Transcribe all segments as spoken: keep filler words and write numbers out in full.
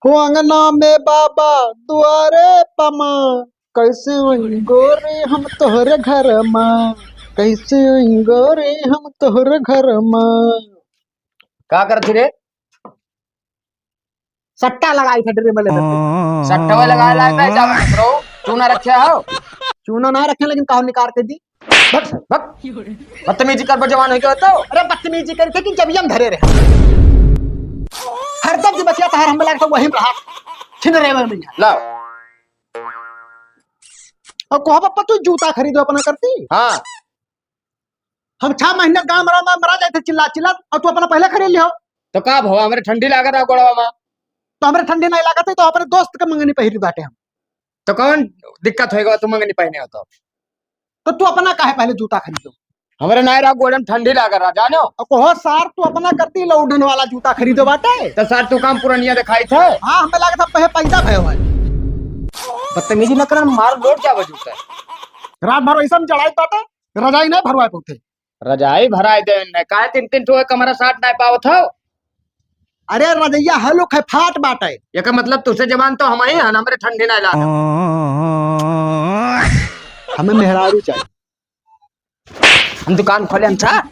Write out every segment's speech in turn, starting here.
हो अंगना में बाबा, दुआरे पमा, कैसे आई गोरी हम तोहरे घर मा, कैसे आई गोरी हम तोहरे घर मा। का करत ही रे? सट्टा लगाई थे ड्रिम में लेते। सट्टा लगाए लायक है, जाओ करो। चूना रखे हो? चूना ना रखे, लेकिन कहो निकाल के दी। भक, भक। बदतमीजी कर जवान हो गया तो। अरे बदतमीजी करी थे कि जब हम धरे रहे। हरदम जो बचिया तहार हम लगा था वही रहा। छिन रहे में। लाओ। और कहो बप्पा तू जूता खरीदो अपना करती। हाँ। हम छह महीने गाँव मरा, मरा जाए थे चिल्ला चिल्ला, और तू अपना पहले खरीद लियो। तो का भवा, हमरे ठंडी लागत है गोड़वा मा। तो हमरे ठंडी नहीं लागत है, तो अपने दोस्त के मंगनी पहिरी बाटे हम। तो कौन दिक्कत होएगा, तू मंगनी पहने हो तो? तो तू अपना काहे पहले जूता खरीदो? हमरे नाय रहा गोड़े में ठंडी लागत रहा, जानो? और कहो सार, तू अपना करती लौंडन वाला जूता खरीदो बाटे। तो सार, तू काम पुरनिया दिखाई थे। हाँ, हमें लागत है पहले पैदा भयो है। बदतमीजी न करन, मार लोट जावे जूता। रात भर ऐसा में चढ़ाई बाटे। रजाई नहीं भरवाए पौते। रजाई भराए दे न, काहे तीन तीन ठो कमरा साट नहीं पावत हो? अरे रजैया हलुक है, फाट बाटे। एकर मतलब तुसे जवान तो हम ही हन, हमरे ठंडी नहीं लागत। हमें मेहरारू चाहिए। हम दुकान खोले हन सार,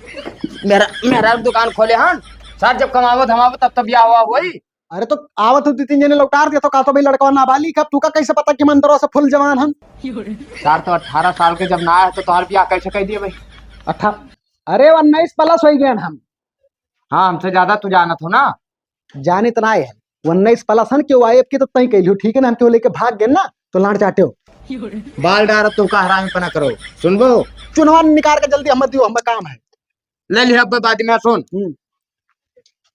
मेरा, मेरा दुकान खोले हन सार, जब कमावो धमावो तब तो ब्याह हुआ होई। अरे तो आवत हो दो तीन जने लौटार दिया तो का तो भाई लड़का नाबालिग है, अब तू का कैसे पता कि हम अंदरों से फुल जवान हम? सार तो अठारह साल के जब ना आए तो तोहार ब्याह कैसे कर दिए भाई? अठा-, अरे उन्नीस प्लस हो गए हम। हाँ, हमसे ज्यादा तू जानत हो ना। जानित ना है, उन्नीस प्लस हन, केहू आए अब की तो तई कैलियो, ठीक है ना, हम केहू लेके भाग गए ना तो लाड़ चाटे हो। बाल डार तू का हरामी पना करो, सुनबो? चुनवा निकाल के जल्दी हम दियो, हम काम है। ले लिया अब बाद में, सुन। हम्म।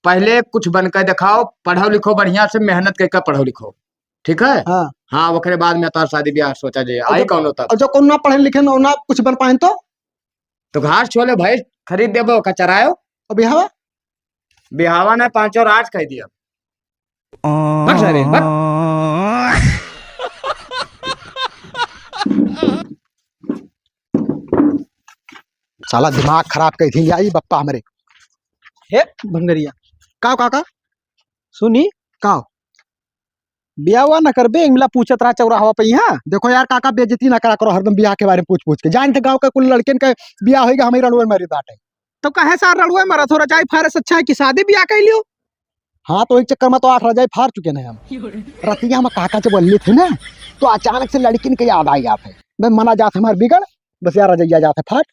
पहले कुछ बन के दिखाओ, पढ़ो लिखो बढ़िया से, मेहनत करके पढ़ो लिखो, ठीक है? हाँ। हाँ, ओकरे बाद में तोर शादी ब्याह सोचा जाए। और आई जो, कौन होता? और जो कौन ना पढ़े लिखे ना, ना कुछ बन पाए तो? तो घास छोले भैंस खरीद देबो, का चरायो? और बिहावा? बिहावा ना, पाँच और आठ कह दिया। बक सारे, बक। साला दिमाग खराब कर दी आई बप्पा हमरे। हे भंगरिया। का काका? सुनी। का? बियाह हुआ न करबे, एक मिला पूछत रहा चौराहवा पे यहाँ। देखो यार काका, बेइज्जती ना करा करो हरदम बियाह के बारे में पूछ पूछ के। जान थे गाँव के कुल लड़कियन के बियाह होइगा, हम ही रड़ुए मरी बाटे। तो कहे सार रड़ुए मरत हो, रजाई फारे से अच्छा है कि शादी बियाह कर लियो। हाँ, तो एक चक्कर में तो आठ रजाई फार चुके हैं हम। रतिया में काका जब अल्ले थे ना, तो अचानक से लड़किन के याद आ गया थे। मैं मना जात हमार बिगड़, बस यार रजैया जात है फाट।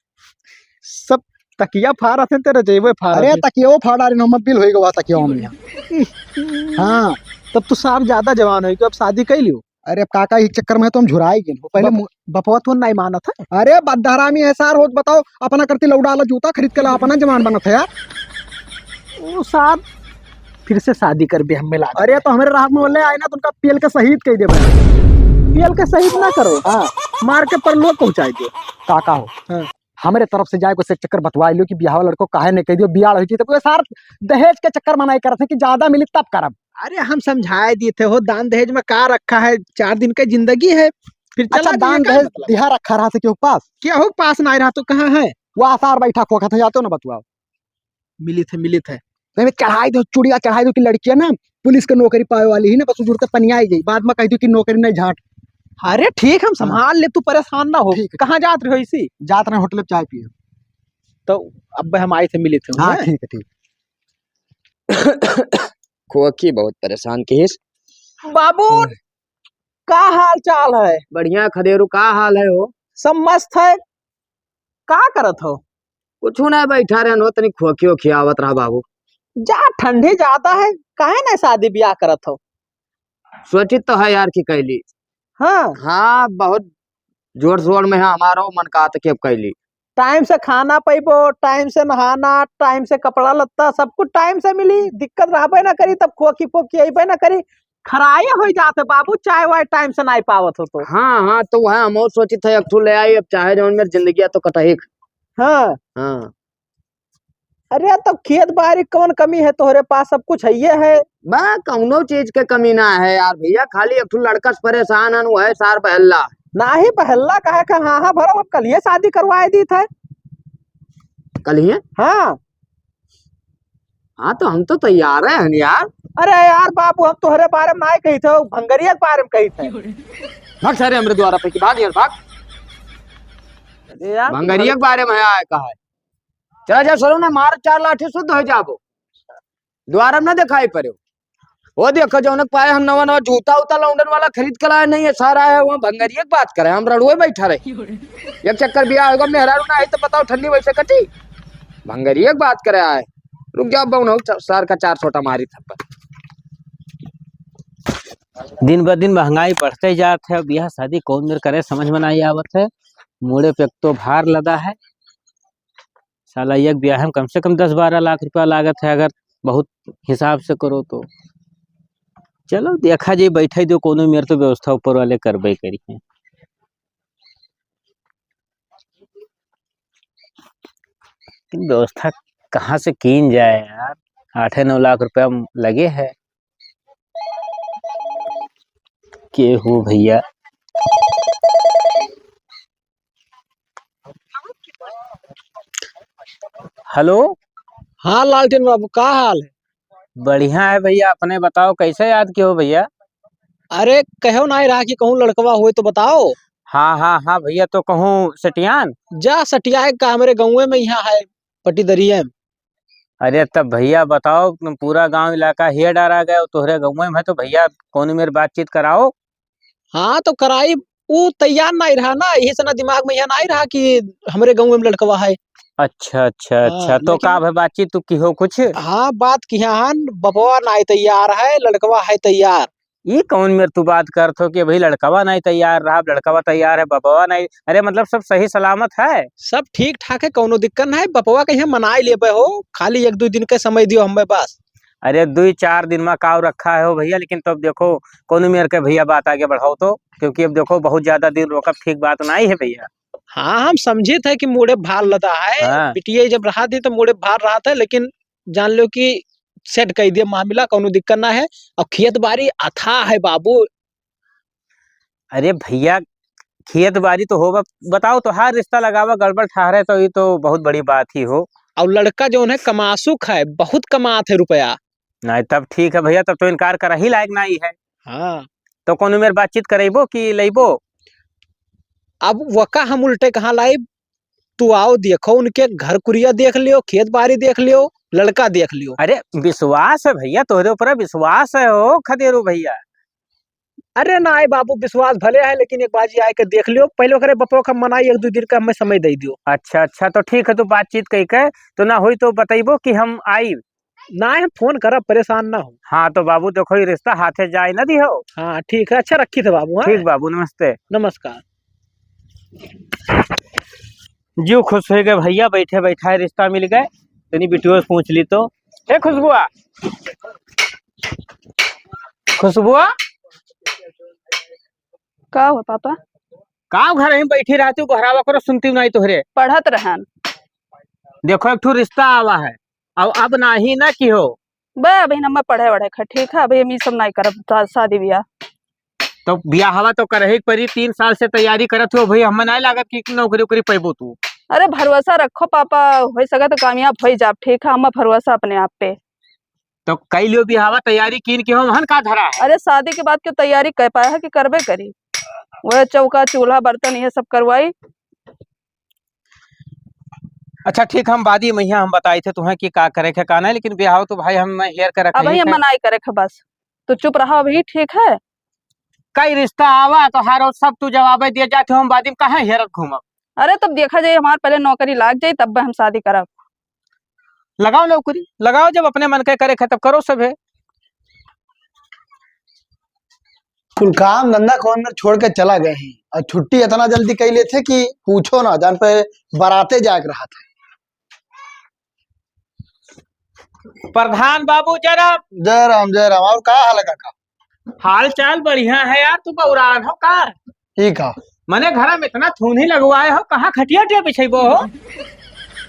सब तकिया फार आते ते रजैवे फार अरे आते। तकियो फाड़ा रे, नमक बिल होई गवा तकियो में। हाँ। तब तो सार ज्यादा जवान होई कि अब शादी कर लियो। अरे काका, एक चक्कर में तो हम झुराई गए। पहले बप-, मु- बपवा तो नहीं मानत है। अरे बदहरामी है सार, रोज बताओ, अपना करती लौड़ा वाला जूता खरीद के ला, अपना जवान बनत है यार। ओ सार, फिर से शादी करबे हमें लाग। अरे तो हमरे राह में बोले आए ना, तो उनका पेल के शहीद कह देबे। पेल के शहीद ना करो। हाँ। मार के परलोक पहुँचाई दे। काका हो। हाँ। हमरे तरफ से जाए को से चक्कर बतवा लियो कि बियाह वाला लड़को काहे नहीं कह दियो, बियाह होई थी, तो कोई सार दहेज के चक्कर मनाई करत है कि ज्यादा मिली तब करब। अरे हम समझाए दी थे हो, दान दहेज में का रखा है, चार दिन के जिंदगी है, फिर चला अच्छा, जाइए, दान का दहेज मतलब? दिहा रखा रहा से केहू पास? केहू पास नहीं रहा तो कहाँ है? वह सार बैठा खोखा था, जाते हो ना बतुआओ। मिली थे, मिली थे। नहीं, चढ़ाई दो, चुड़िया चढ़ाई दो कि लड़कियां ना पुलिस के नौकरी पावे वाली ही ना, बस उजुरते पनियाई जाई, बाद में कह दो कि नौकरी नहीं झाट। अरे ठीक, हम हाँ। संभाल ले, तू परेशान ना हो। ठीक है। कहाँ जात रहे हो इसी? जात रहे होटल पे चाय पिए। तो अब हम आए थे, मिले थे, हाँ, हैं? ठीक है, ठीक। खोखी बहुत परेशान किहिस। बाबू, हाँ। का हाल चाल है? बढ़िया खदेरू, का हाल है हो? सब मस्त है। का करत हो? कुछ ना, बैठा रहन हो, तनी खोखियो खियावत रहा बाबू। जा, ठंडी ज्यादा है, काहे ना शादी ब्याह करत हो? सोचित तो है यार कि कैली। हाँ। हाँ, बहुत जोर शोर में है हमारो मन का, तो के अब कैली। टाइम से खाना पैबो, टाइम से नहाना, टाइम से कपड़ा लत्ता, सब कुछ टाइम से मिली, दिक्कत रहबे ना करी, तब खोखी फोखी अइबे ना करी। खराया हो जात है बाबू, चाय वाय टाइम से नाई पावत हो तो। हाँ, हाँ, तो वह हम और सोचित है, एक ठो ले आई, अब चाहे जौन मेरी जिंदगी है तो कटही। हाँ। हाँ। अरे, तो खेत बारी कौन कमी है तोहरे पास? सब कुछ है, ये है। बा, कौनो चीज के कमी ना है यार भैया, खाली एक ठो लड़का से परेशान हन, वो है सार बहल्ला। नाही बहल्ला कहे का, हाँ, हाँ, भरो, हम कल ये शादी करवाए दी थे। कल ही? हाँ। हाँ, तो हम तो तैयार हैं यार। अरे यार बाबू, हम तोहरे बारे में नाहीं कही थे, भंगरिया के बारे में कही थे। भाग सारे हमरे द्वारा पे की, भाग यार, भाग। अरे यार, भंगरिया के बारे में आए कहा है। चला जा सरो ना, मार चार लाठी शुद्ध हो जाबो। द्वारा में ना दिखाई पड़े। वो देखो, जौन पाए हम नवा नवा जूता उता लौंडन वाला खरीद के लाए नहीं है, सारा है वहाँ भंगरिया के बात करे, हम रड़ुए बैठा रहे। एक चक्कर बियाह होगा, मेहरारू ना आई तो बताओ ठंडी वैसे कटी? भंगरिया के बात करे आए। रुक जाओ, बउन हो, च-, सार का चार छोटा मारी थप्पड़। दिन ब दिन महंगाई बढ़ते जात है। अब बियाह शादी कौन मेर करे, समझ में नहीं आवत है। मुड़े पे एक तो भार लदा है, साला एक ब्याह में कम से कम दस बारह लाख रुपया लागत है, अगर बहुत हिसाब से करो तो। चलो देखा जाई, बैठे दो, कोनो मेर तो व्यवस्था ऊपर वाले करबे करी है। लेकिन व्यवस्था कहाँ से कीन जाए यार, आठे नौ लाख रुपया लगे है। के हो भैया? हेलो। हाँ लालटेन बाबू, का हाल है? बढ़िया है भैया, अपने बताओ, कैसे याद किए हो भैया? अरे, कहो ना रहा कि कहूँ लड़कवा होए तो बताओ। हाँ, हाँ, हाँ भैया, तो कहूँ सटियान? जा सटियाए का, हमरे गाँवे में यहाँ है, पटीदरिये में। अरे तब भैया बताओ, पूरा गांव इलाका हिया डरा गए, तोहरे गाँव में है तो भैया कौनो मेर बातचीत कराओ। हाँ तो कराई, ऊ तैयार नाहीं रहा ना, यही से ना दिमाग में यह नाहीं रहा कि हमरे गाँव में लड़कवा है। अच्छा, अच्छा, हाँ, अच्छा, तो लेकिन का भे बातचीत तू किहो कुछ? हाँ, बात किहा हन, बपवा नाहीं तैयार है, लड़कवा है तैयार। ई कौन मेर तू बात करत हो कि भाई लड़कवा नाहीं तैयार रहा, लड़कवा तैयार है, बपवा नाहीं, अरे मतलब सब सही सलामत है? सब ठीक ठाक है, कौनो दिक्कत नाहीं है। बपवा कहिया मनाई लेबे हो, खाली एक दो दिन के समय दियो हमें बस। अरे दुई चार दिन में काव रखा है हो भैया, लेकिन तब देखो कौनो मेर के भैया बात आगे बढ़ाओ तो, क्योंकि अब देखो बहुत ज्यादा दिन रोकब ठीक बात नाहीं है भैया। हाँ, हम समझित है कि मूड़े भार लदा है, हाँ। बिटिया जब रहा थी तो मूड़े भार रहा था, लेकिन जान लो कि सेट कइ दिया मामला, कौनो दिक्कत ना है। और खेत बारी अथाह है बाबू। अरे भैया, खेत बारी तो होबा, बताओ तो हर रिश्ता लगावा गड़बड़ ठहरे तो ये तो बहुत बड़ी बात ही हो। और लड़का जौन है कमासुक है, बहुत कमात है रुपया। नहीं तब ठीक है भैया, तब तो इनकार करा ही लायक नहीं है। हाँ। तो कौनो मेर बातचीत करेबो कि लेबो? अब वका हम उल्टे कहाँ लाइब? तू आओ देखो, उनके घर कुरिया देख लियो, खेत बारी देख लियो, लड़का देख लियो। अरे विश्वास है भैया, तोहरे ऊपर विश्वास है हो खदेरू भैया। अरे नाहीं बाबू, विश्वास भले है, लेकिन एक बाजी आए के देख लियो, पहले ओकरे बपवा का मनाई, एक दो दिन का हमें समय दे दियो। अच्छा, अच्छा, तो ठीक है, तू बातचीत कई के, तो ना होई तो बतइबो कि हम आई। नाहीं, हम फोन करब, परेशान ना हो। हाँ, तो बाबू देखो, ये रिश्ता हाथे जाए ना दिहो। हाँ, ठीक है, अच्छा रखी थे बाबू, हाँ? ठीक बाबू, नमस्ते। नमस्कार। जिउ खुश होइ गए भैया, बैठे बैठा है रिश्ता मिल गए। तनी बिटियो से पूछ ली तो। हे खुशबुआ, खुशबुआ, का हो पापा? का घर ही बैठी रहती, गोहरावा करो, सुनती नाहीं तोहरे। पढ़त रहन। देखो, एक ठो रिश्ता आवा है, अब, अब नाहीं ना किहो। बे, अभी हम पढ़े वढ़े ख, ठीक है, अभी हम ई सब नाहीं करब, शा-, शादी ब्याह। तो ब्याहवा तो करही के परी, तीन साल से तैयारी करत हो भाई, हमें नाहीं लागत कि नौकरी वोकरी पैबो तू। अरे भरोसा रखो पापा, होइ सके तो कामयाब होइ जाब, ठीक है, हम भरोसा अपने आप पे। तो कई लियो ब्याहवा, तैयारी कीन के हो, वहन का धरा है? अरे शादी के बाद क्यों तैयारी कर पाया है कि करबे करी, वह चौका चूल्हा बर्तन ये सब करवाई। अच्छा ठीक, हम बादी महिया हम बताई थे तुम्हें कि का करे के का नहीं, लेकिन ब्याह तो भाई हम हेर के रखे अब ही हम थे। मनाई करे थे बस, तो चुप रहा अभी, ठीक है? कई रिश्ता आवा तो हर रोज सब तू जवाबे दिए जाते हो, हम बादी में कहाँ हेरत घूमब? अरे तब देखा जाए, हमार पहले नौकरी लाग जाए तब हम शादी करब। लगाओ नौकरी, लगाओ, जब अपने मन के करे खे तब करो सभे। कुल काम धंधा कौन में छोड़ के चला गए हैं और छुट्टी इतना जल्दी कई लेते कि पूछो ना, जान पे बराते जाके रहा था। प्रधान बाबू जरा। जय राम, जय राम। और का हाल है काका? हाल चाल बढ़िया है यार, तू बौरान हो का? ई का? मने घर में इतना थूनी लगवाए हो, कहाँ खटिया उटिया बिछाइबो हो?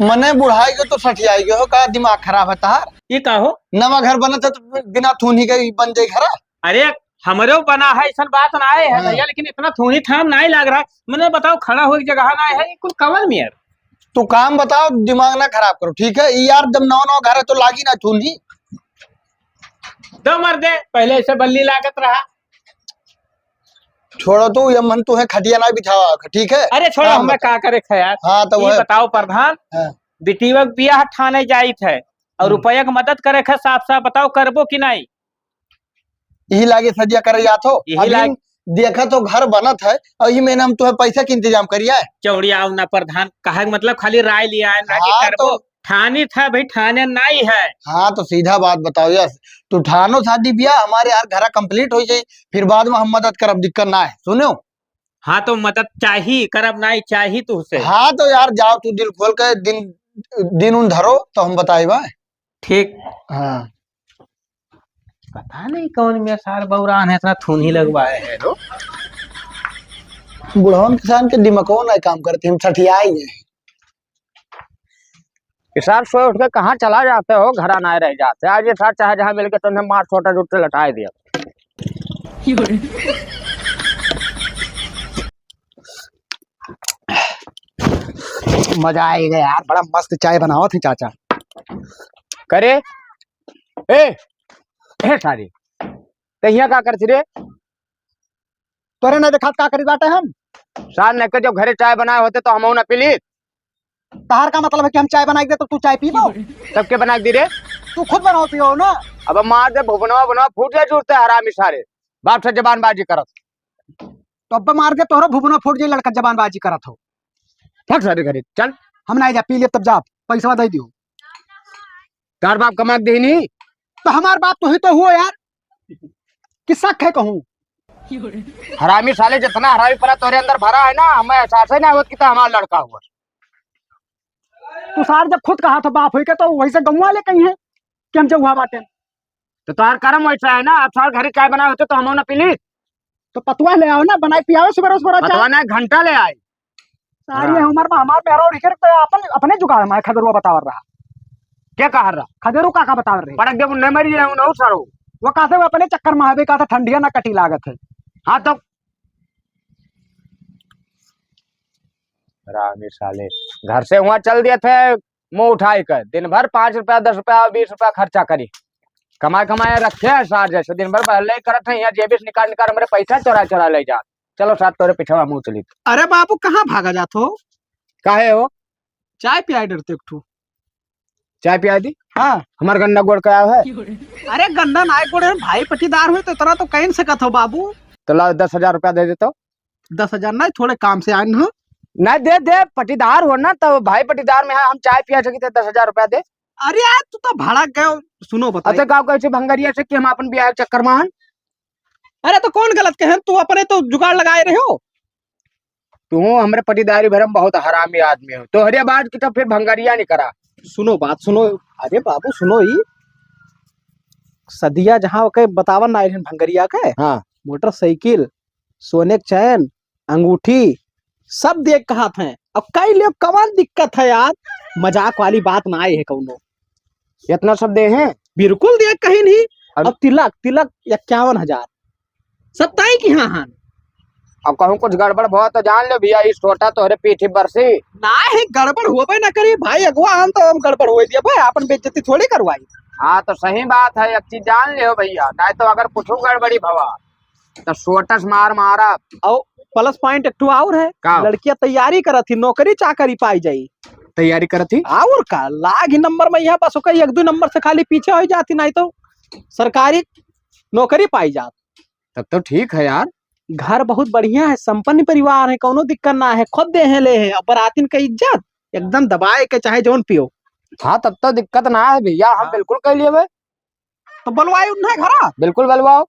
मने बुढ़ाई गयो तो सठियाई गयो हो, का दिमाग खराब है तहार? ई का हो? नवा घर बनत है तो बिना थूनी के ही बन जाई घर? अरे हमरो बना है, ऐसन बात ना है हाँ। भैया, लेकिन इतना थूनी थान नहीं लग रहा। मने बताओ, खड़ा हो एक जगह ना है, ई कुल कवन मियर? तू काम बताओ, दिमाग ना खराब करो, ठीक है? ई यार, जब नवा नवा घर है तो लागी ना चूल्ही। दो मर्दे, पहले ऐसे बल्ली लागत रहा। छोड़ो तू, ये मन तू है खटिया ना बिछावा, ठीक है? अरे छोड़ो, काम हमें बता। का करे खे यार? हाँ, तो ई वह बताओ प्रधान, हाँ। बिटिया के बियाह ठाने जाइत है और हम्म। रुपया के मदद करे खे, साफ साफ बताओ, करबो कि नहीं? यही लागे सदिया करे जात हो। यही अभी लाग- देखा तो घर बनत है और यही महीना हम तुम्हें पैसा के इंतजाम करिया है। चौड़िया आओ ना प्रधान, कहे के मतलब खाली राय लिया है ना कि हाँ, करबो। तो ठानी था भाई, ठाने नहीं है। हाँ, तो सीधा बात बताओ यार, तू ठानो शादी बियाह, हमारे यार घरा complete हो जाई, फिर बाद में हम मदद करब, दिक्कत ना है, सुनो। हाँ, तो मदद चाही, करब नहीं चाही तुहसे। हाँ, तो यार जाओ तू दिल खोल के दिन, दिन उन धरो तो हम बताई बा। ठीक। हाँ। पता नहीं कौन में सार बौरान है, इतना थूनी लगवाए है रो। बुढ़वन किसान के दिमागो ना काम करते, हम सठियाई गए। ये सार सोए उठ के कहाँ चला जाते हो, घरा ना रह जाते। आज ये सार चाहे जहाँ मिल के तुमने मार छोटा जुट से लटाए दिया। मजा आ गया यार, बड़ा मस्त चाय बनावत है चाचा। करे, ए, ए सारी, ते हियां का करती रे? तोरे ना देखात का करी बाटे हम? सार ने के जो घरे चाय बनाए होते तो हम ना पी ली। तहार का मतलब है कि हम चाय बनाई दे तो तू चाय पीबो? तब के बनाई दी रे? तू खुद बनाओ पियो ना। अब मार दे भुवनवा, भुवनवा फूट जाए जुड़ते हरामी सारे। बाप से जबानबाजी करत। तो अब मार दे तोहरो भुवनवा फूट जाए लड़का जबानबाजी करत हो। फट सारे घरे, चल। हम नहीं जा पी ले तब जा, पैसा दे दियो। तार बाप कमा के देही नहीं? तो हमार बाप तो ही तो हुआ यार, कि शक है कहूँ? हरामी साले, जितना हरामी पना तोरे अंदर भरा है ना, हमें एहसास ही ना होत कि तो हमारा लड़का हुआ। तू सार जब खुद कहा था बाप होई के, तो वैसे गौवा ले कहीं है कि हम जौहा बाटे। तो तार करम वैसा है ना, अब सार घरे चाय बनाए होते तो हम ना पी ली। तो पतवा ले आओ ना, बनाए पियाओ सुबह रोज बड़ा चाय। पतवा ना, घंटा ले आए। सारी हाँ। उम्र में हमार मेहरा और इकर तो अपन, अपने जुगाड़ में खदेरुआ बतावर रहा। क्या कह रहा? खदेरू का, का बतावर रहे? पड़क दे, उन्हें मरी है, उन्हें सारो। वो कहते हुए अपने चक्कर में हवे, कहते ठंडिया ना कटी लागत है। हाँ तो। रामी साले, घर से वहाँ चल दिए थे, मुंह उठाई कर, दिन भर पाँच रुपया, दस रुपया और बीस रुपया खर्चा करी, कमाए कमाए रखे हैं सार जैसे, दिन भर बहले ही करत हैं, यहाँ जेबी से निकाल निकाल हमारे पैसा चोरा चोरा ले जा। चलो सार, तोरे पिछवा मुँह चली। अरे बाबू, कहाँ भागा जात हो? काहे हो? चाय पियाई डरते एक ठू। चाय पियाई दी? हाँ। हमार गंदा गोड़ का है? अरे गंदा ना गोड़ है, भाई पटीदार हुए तो इतना तो कह नहीं सकत हो बाबू। तो ला, दस हजार रुपया दे देता। दस हजार नहीं, थोड़े काम से आए हो। नहीं, दे दे, पटीदार हो ना, तो भाई पटीदार में है, हम चाय पिया सकी थे, दस हजार रुपया दे। अरे यार, तू तो भड़क गए हो। सुनो, बताइए। अच्छा, गाँव कैसे भंगरिया से कि हम अपन बियाह के चक्कर में हन? अरे, तो कौन गलत कहे? तू अपने तो जुगाड़ लगाए रहे हो। तू हमरे पटीदारी भरम बहुत हरामी आदमी हो। तोहरे बात की तो फिर भंगरिया नहीं करा। सुनो बात, सुनो। अरे बाबू, सुनो, ई सदिया जहाँ ओके बतावन ना आइल हन भंगरिया के। हाँ। मोटरसाइकिल, सोने के चैन, अंगूठी, सब देख कहत हैं। अब कई ले कवन दिक्कत है यार, मजाक वाली बात ना आई है कौनो। इतना सब दे हैं? बिल्कुल दे कहीं नहीं। अब अब तिलक, तिलक इक्यावन हजार। सब ताई की हाँ हाँ। अब कहूँ कुछ गड़बड़ भवा तो जान ले भैया, इस छोटा तोहरे पीठी बरसी। ना है, गड़बड़ होबे ना करी भाई, अगुआ हम तो हम गड़बड़ होए दिया भाई, आपन बेइज्जती थोड़ी करवाई। हाँ, तो सही बात है, एक चीज जान लियो भैया, नहीं तो अगर कुछ गड़बड़ी भवा तो सोटस मार मारा। और plus point एक ठो और है, का? लड़कियां तैयारी करत ही, नौकरी चाकरी पाई जाई। तैयारी करत ही? और का, लाग ही नंबर में यहाँ बस ओकर एक दो नंबर से खाली पीछे हो जाती, नहीं तो सरकारी नौकरी पाई जात। तब तो ठीक है यार। घर बहुत बढ़िया है, संपन्न परिवार है, कौनो दिक्कत ना है, खुद दे हैं ले हैं, और बरातिन का इज्जत एकदम दबाए के चाहे जौन पियो। हाँ, तब तो दिक्कत ना है भैया, हम हाँ। बिल्कुल कह लिए। तो बुलवाई उन्हें घरा? बिल्कुल बुलवाओ।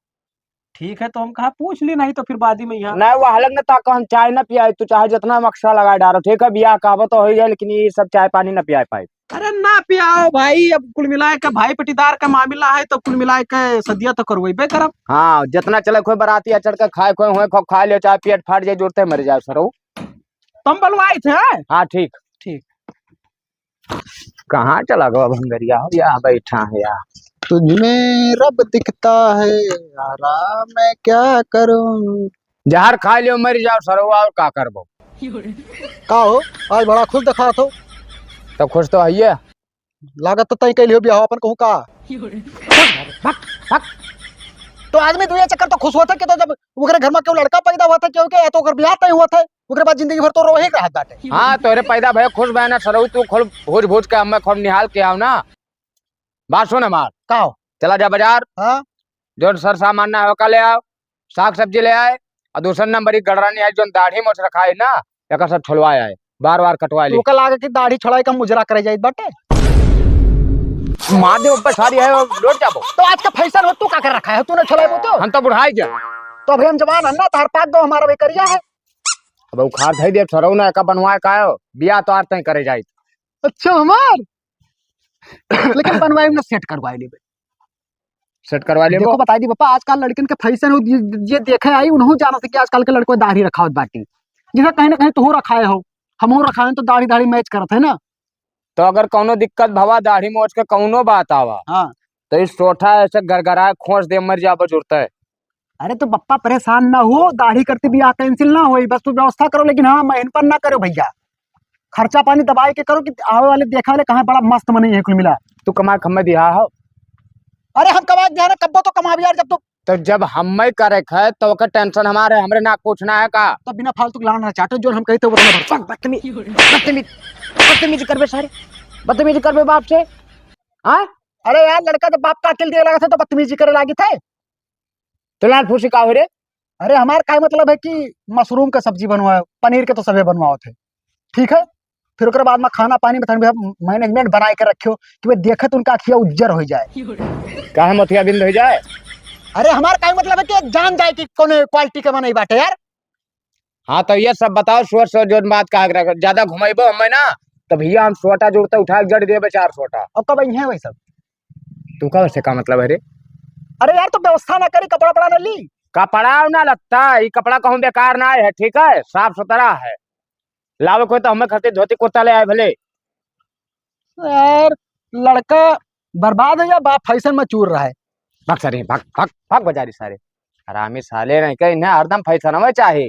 ठीक है, तो हम कहा पूछ ली, नहीं तो फिर बाद ही में यहाँ। नहीं, वो हलक ने ताको हम चाय ना पियाए, तू चाहे जितना मक्सा लगा डारो, ठीक है, बियाह कहबो तो हो जाए, लेकिन ये सब चाय पानी ना पियाए पाए। अरे ना पियाओ भाई, अब कुल मिलाए के भाई पटीदार का मामला है, तो कुल मिलाए के सदिया तो करवेबे करब। हाँ, जितना चले कोई बराती आ चढ़ के खाए, कोई हुए खो खा लियो, चाहे पेट फाट जाए, जोरते मर जाए सरो। तुम बुलवाए थे? हाँ, ठीक। ठीक। कहाँ चला गवा भंगरिया हो? या बैठा है यार। तुझ में रब दिखता है यारा, मैं क्या करूं? जहर खा लियो, मर जाओ सरवा, और का करबो? का हो, आज बड़ा खुश दिखात हो? तो खुश तो हइये। लागत तो तय कैली हो बियाह अपन कहूँ का। भक, भक। तो आदमी दुनिया चक्कर तो खुश होत है कि तो जब ओकरे घर में केहू लड़का पैदा होत है, केहू के, तो ओकर बियाह तय होत है, ओकरे बाद जिंदगी भर तो रोहे के रहत बाटे। हाँ, तोहरे पैदा भय खुश भय ना सरऊ, तू खोल भूज भूज के हमें खोल निहाल के आओ ना। बात सुन हमार। का हो? चला जा बाजार। हाँ। जौन सर सामान ना हो का ले आओ, साग सब्जी ले आए, और दूसर नंबर एक गड़रानी है जौन दाढ़ी मोछ रखा है ना, एकर सब छोलवा आए, बार बार कटवा ली। ओका लागे कि दाढ़ी छोड़ाई के हम उजरा करे जाइत बाटे। मार दे ऊपर सारी है, लौट जाबो। तो आज का फैशन हो, तू का कर रखा है, तूने छोड़ाई बोतो? हम तो बुढ़ाई जा। तो अभी हम जवान है ना, तार पाक दो हमारा भी करिया है। अब उखाड़ धई दे, छोड़ो ना, एका बनवाए का हो, बियाह तो आर तय करे जाइत। अच्छा हमार, लेकिन बनवाई ना, सेट करवाई लेबे। सेट करवा लेबो। देखो, बताई दी पापा, आजकल लड़कन के फैशन हो, ये, ये देखे आई, उन्हों जाना से कि आजकल के लड़कों दाढ़ी रखावत बाटी। जैसे कहीं ना कहीं तू रखाए हो, हम रखाए हैं, तो दाढ़ी, दाढ़ी मैच करत है ना। तो अगर कौनो दिक्कत भवा, दाढ़ी मोछ के कौनो बात आवा, हाँ। तो इस सोठा ऐसे गरगराए खोंस दे, मर जाबो जुरते। अरे तो बप्पा परेशान ना हो, दाढ़ी करते बियाह कैंसिल ना होई, बस तू व्यवस्था करो, लेकिन हाँ, महीन पर ना करो भैया, खर्चा पानी दबाई के करो कि आवे वाले देखे वाले कहाँ बड़ा मस्त मनई है कुल मिला। तू कमा के हमें दिहा हो? अरे हम कमा के दिहा ना, कब्बो तो कमाब यार, जब तो तो जब हमें करे है तो ओकर टेंशन हमारे, हमरे ना पूछना है का? तो बिना फालतू के लाना ना चाटो, जो हम कही थे वो तो भर। बदतमीज, बदतमीज, बदतमीज करबे सारे, बदतमीज करबे बाप से, हाँ? अरे यार, लड़का जब बाप का अकेल दिए लगा था तो बदतमीजी करे लागी थे। तो लाल फूसी का हो रे? अरे हमार का मतलब है कि मशरूम का सब्जी बनवाओ, पनीर के तो सभे बनवाओ थे, ठीक है? फिर ओकरे बाद में खाना पानी में तनी भैया मैनेजमेंट बनाए के रखियो कि वे देखे तो उनका अखिया उज्जर हो जाए। काहे मोतिया बिंद हो जाए? अरे हमार का मतलब है कि जान जाए कि कौन क्वालिटी के मनई बाटे यार। हाँ, तो ये सब बताओ, सोच सोच जोन बात कहा के रख, ज्यादा घुमाइबो हमें ना, तो भैया हम सोटा जुड़ते उठा के जड़ देबे चार सोटा। अब कब आई हैं वही सब? तू का से का मतलब है रे? अरे यार, तो व्यवस्था ना करी, कपड़ा पड़ा ना ली। कपड़ा ना लगता, ई कपड़ा कहूँ बेकार ना है, ठीक है, साफ सुथरा है। लावे कोई तो हमें खातिर धोती कुर्ता ले आए भले। यार, लड़का बर्बाद हो या बाप फैशन में चूर रहा है। भाग सारे, भाग, भाग, भाग बाजारी सारे। हरामी साले नहीं कहीं ना, हरदम फैशन में चाहे।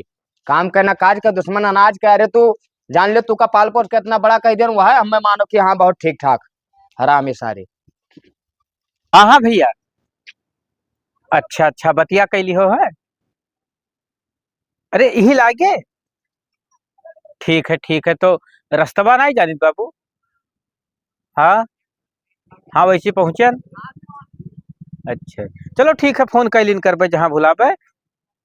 काम करना काज का, दुश्मन अनाज का। अरे तू जान ले, तू का पाल पोस के इतना बड़ा कह दे, वह है हमें मानो कि हाँ, बहुत ठीक ठाक। हरामी सारे। हाँ, हाँ भैया। अच्छा, अच्छा, बतिया कैली हो है? अरे, यही लागे? ठीक है, ठीक है, तो रस्तवा नहीं जानित बाबू? हाँ, हाँ, वैसे पहुँचन। अच्छा, चलो ठीक है, फोन कैलिन करबे जहाँ भुलाबे।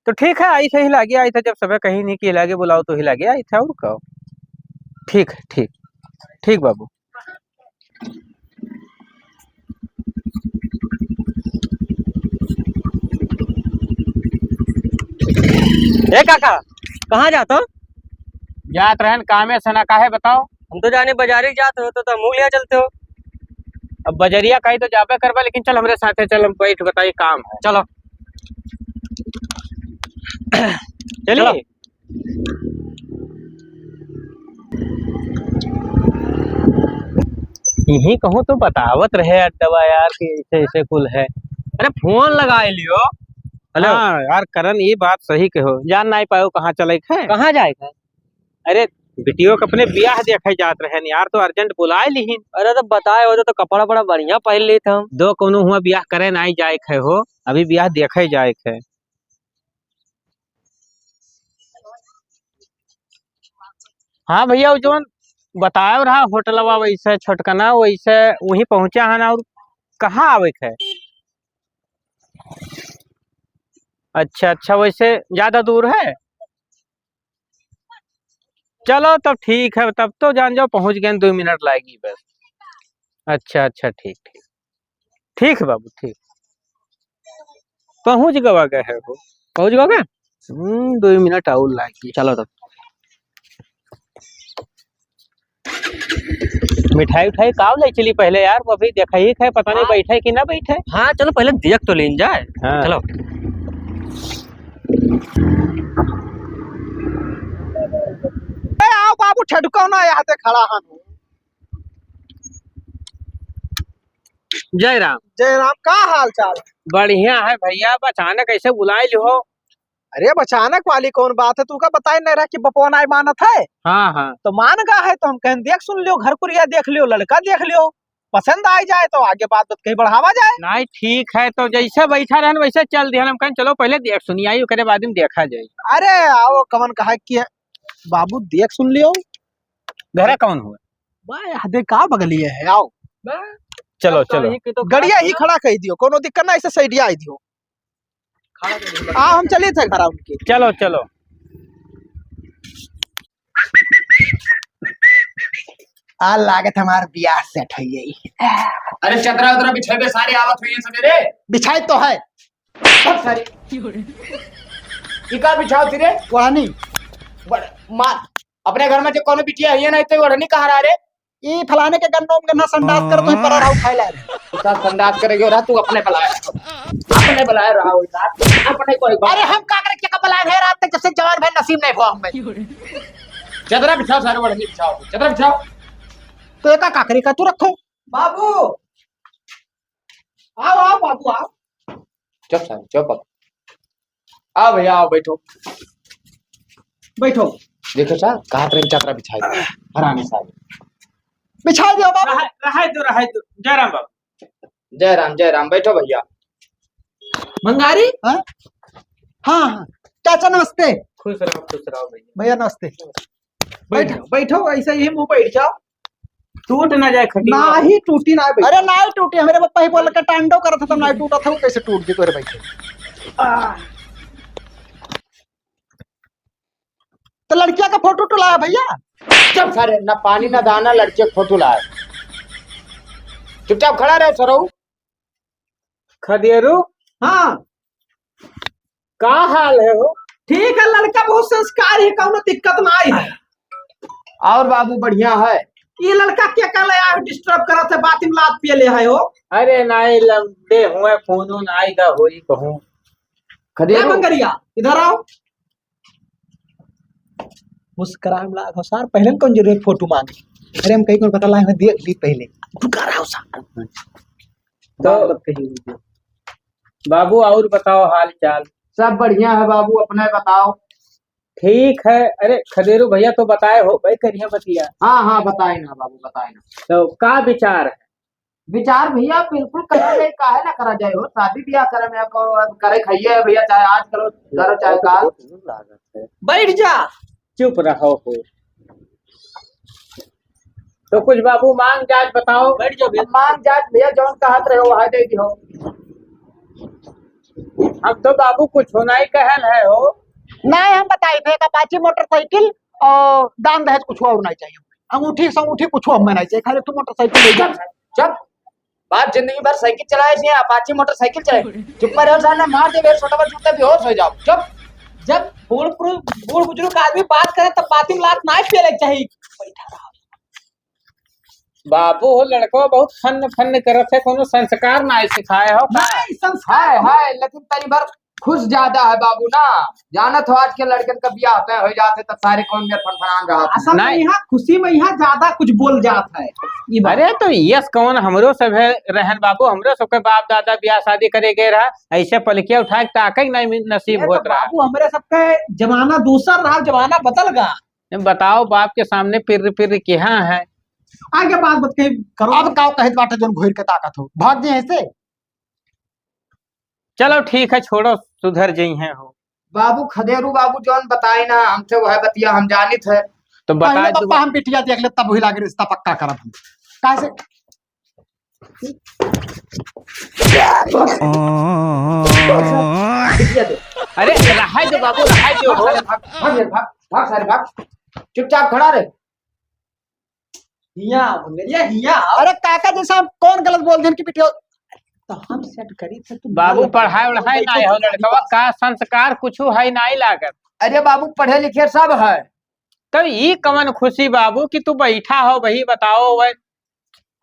तो ठीक है, आई थे ही लागे, आई थे जब सबे कहीं नहीं कि लागे बुलाओ तो ही लागे आई थे, और का? ठीक है, ठीक, ठीक बाबू। ए काका, कहाँ जात हो? जात रहन कामे से ना, काहे बताओ? हम तो जाने बाजारी जात हो तो, तो मुँह लिया चलते हो। अब बजरिया कहीं तो जाबे करबा, लेकिन चल हमरे साथे चल, हम बैठ बताई काम है। चलो। चलिए। चलो। यही कहूँ तो बतावत रहे अड्डवा यार कि ऐसे ऐसे कुल है। अरे फोन लगा लियो। हेलो। हाँ यार करण, ये बात सही कहो, जान नहीं पायो कहाँ चले थे। कहाँ जाए थे? अरे बिटियो के अपने बियाह देखे जात रहे यार, तो अर्जेंट बुलाए लिहिन। अरे तो बताए होते तो कपड़ा बड़ा बढ़िया पहन लेत हम। दो कोनो हुआ बियाह करे नहीं जाए थे हो, अभी बियाह देखे जाए थे। हाँ भैया, वो जौन बतायो रहा होटलवा वैसे छोटकना, वैसे वहीं पहुँचा है ना, और कहाँ आवे के है? अच्छा, अच्छा, वैसे ज्यादा दूर है? चलो तब ठीक है, तब तो जान जाओ पहुँच गए, दो मिनट लागी बस। अच्छा, अच्छा, ठीक, ठीक। ठीक है बाबू, ठीक। पहुँच गवा गए है वो। पहुँच गवा गए? हम्म, दो मिनट और लागी। चलो तब। मिठाई उठाई काव ले चली पहले यार, वो अभी देखा ही है, पता नहीं हाँ। बैठे कि ना बैठे। हाँ, चलो पहले देख तो लेन जाए। हाँ। चलो। ए, आओ बाबू, ठेडुका ना यहाँ से खड़ा हन। जय राम। जय राम, का हाल चाल? बढ़िया है भैया, अब अचानक ऐसे बुलाए लिहो। अरे, अब अचानक वाली कौन बात है? तू का बताए नहीं रहा कि बपवा नाई मानत है? हाँ, हाँ। तो मान गा है, तो हम कहन, "देख सुन लियो, घर कुरिया देख लियो, लड़का देख लियो, पसंद आ जाए तो आगे बात, बात कहीं बढ़ावा जाए।" नाई, ठीक है, तो जैसे बैठा रहन वैसे चल दिहन। हम कहन, "चलो पहले देख सुनी आई, ओकरे बाद में देखा जाए।" अरे, आओ, कवन कहा कि बाबू देख सुन लियो। घरा कौन हुआ? बा, हदे का बगलिए है, आओ। बा, चलो, अब चलो। कहीं की तो गड़िया ही खड़ा कर दियो, कोनो दिक्कत ना, ऐसे सैडिया आई दियो। आ, हम चली थे घर उनके। चलो, चलो। आ, लागत हमार बियाह सेट हो गई। अरे, चदरा उदरा बिछावे, सारे आवत हुई हैं सवेरे। बिछाई तो है। सब सारे। ई का बिछाओ थी रे? ओढ़नी। बड़-, मार। अपने घर में जो कोनो बिटिया है ना, तो ओढ़नी कहाँ रहा रे? ई फलाने के गन्नों में गन्ना संडास कर, तू परा रहा उठाए ला रे। तू का संडास करेगे रहा, तू अपने बुलाए रहा। अपने बुलाए रहा हो यार। अपने कोई बात अरे हम का करे, क्या का बुलाए है रात तक, जब से जवान भाई नसीब नहीं हुआ हमें। चदरा बिछाओ, सारे ओढ़नी बिछाओ, चदरा बिछाओ। तो एका काकरी का तू रखो। बाबू, आओ, आओ बाबू, आओ। चुप सारे, चुप। आओ भैया, आओ, बैठो। बैठो। देखो सर, कहा प्रेम चदरा बिछाई दे, हरामी सारे। बिछाई दो बाबू। रहे, रहे दो, रहे दो। जय राम बाबू। जय राम, जय राम, बैठो भैया। भंगारी? हाँ? हाँ, हाँ। चाचा नमस्ते। खुश रहो, खुश रहो भैया। भैया नमस्ते। बैठ बैठ जाओ, बैठो, ऐसे ही मुंह बैठ जाओ। टूट ना जाए खटिया। नाही टूटी, नाही बैठ। अरे नाही टूटी, हमरे पप्पा ही बोल के टांडव करत था, तब नाही टूटा था, वो कैसे टूट गई तोरे बैठे? आ। तो लड़किया का फोटो तो लाया भैया। चुप सारे, ना पानी ना दाना, लड़किया का फोटो लाया। चुपचाप खड़ा रहे सरऊ। खदेरू? हाँ। का हाल है हो? ठीक है, लड़का बहुत संस्कारी है, कौनो दिक्कत नाई है। और बाबू बढ़िया है? ये लड़का क्या कर ले आए हो, disturb करत है, बाती में लात पिए ले आए हो? अरे नाई, लंबे हुए फोन उन आई दा होई कहूँ। ए खदेरू। मंगरिया, इधर आओ। मुस्कुराए में लाग हो सार, पहले कौन जरूरत फोटो मांगे? अरे हम कहीं को पता लाए, देख ली पहले। रुका रहा हो सार। तो बात कही हुई है। बाबू, और बताओ हाल चाल? सब बढ़िया है बाबू, अपने बताओ। ठीक है। अरे खदेरू भैया तो बताए हो भाई, करिए बतिया। हाँ, हाँ, बताए ना बाबू, बताए ना। तो का विचार है? विचार भैया बिल्कुल करा जाए, काहे ना करा जाए हो, शादी ब्याह करे में अब, अब करे खाइए भैया, चाहे आज करो, करो चाहे काल। बैठ जा। चुप रहो हो। तो कुछ बाबू मांग जांच बताओ। बैठ जाओ भैया। मांग जांच भैया, जौन कहत रहे हो, वह दे दी हो। हम तो बाबू कुछ होना ही कहन है हो। नहीं, हम बताई थे, एक Apache motorcycle और दान दहेज कुछ और नहीं चाहिए। अंगूठी से अंगूठी कुछ और नहीं चाहिए, खाली एक ठो motorcycle ले जाओ। चुप। बाप जिंदगी भर साइकिल चलाए छे, Apache motorcycle चलाए। चुप रहो साला, मार दे, मेरे छोटा बच्चा जूते बेहोश हो जाओ। चुप। जब बूढ़ पुरु-, बूढ़ बुजुर्ग आदमी बात करे तब बाती में लात ना पिए लग चाहिए। बाबू हो लड़को बहुत फन्न फन्न करत है, कोनो संस्कार ना सिखाए हो का? नहीं, संस्कार हाय, हाय, लेकिन तनी भर खुश ज्यादा है बाबू ना, जानत हो आज के लड़कन का बियाह तय हो जाते तब सारे कौन में फनफनान रहा था। असल में नहीं। यहाँ खुशी में यहाँ ज्यादा कुछ बोल जात है। ई बात। अरे तो यस कौन हमरो सब है रहन बाबू, हमरो सबके बाप दादा बियाह शादी करे गए रहा, ऐसे पलकिया उठा के ताके के नहीं नसीब अरे तो होत रहा। बाबू हमरे सबके जमाना दूसर रहा, जमाना बदल गा। बताओ बाप के सामने पिर्र पिर्र किहाँ है। आगे बात बत कही करो। अब काव कहत बाटे जौन घोर के ताकत हो, भाग जे ऐसे। चलो ठीक है, छोड़ो, सुधर जइहैं हो। बाबू खदेरू बाबू जौन बताए ना, हमसे वह बतिया हम जानित है। तो बता पहले दो। पप्पा हम बिटिया देख ले, तब वही लागे रिश्ता पक्का करब हम। काहे से? बिटिया दे। अरे रहाई दो बाबू, रहाई दो। भाग सारे भाग, भाग, भाग, भाग सारे भाग। चुपचाप खड़ा रहे। हिया, भंगरिया, हिया। अरे काका जैसा हम कौन गलत बोल देन कि बिटिया? तो हम सेट करी थे, तू बाबू, बोल। पढ़ाई वढ़ाई ना हो लड़कवा, का संस्कार कुछ है नाई लागत। अरे बाबू, पढ़े लिखे सब है। तब ई कवन खुशी बाबू कि तू बैठा हो, वही बताओ वह।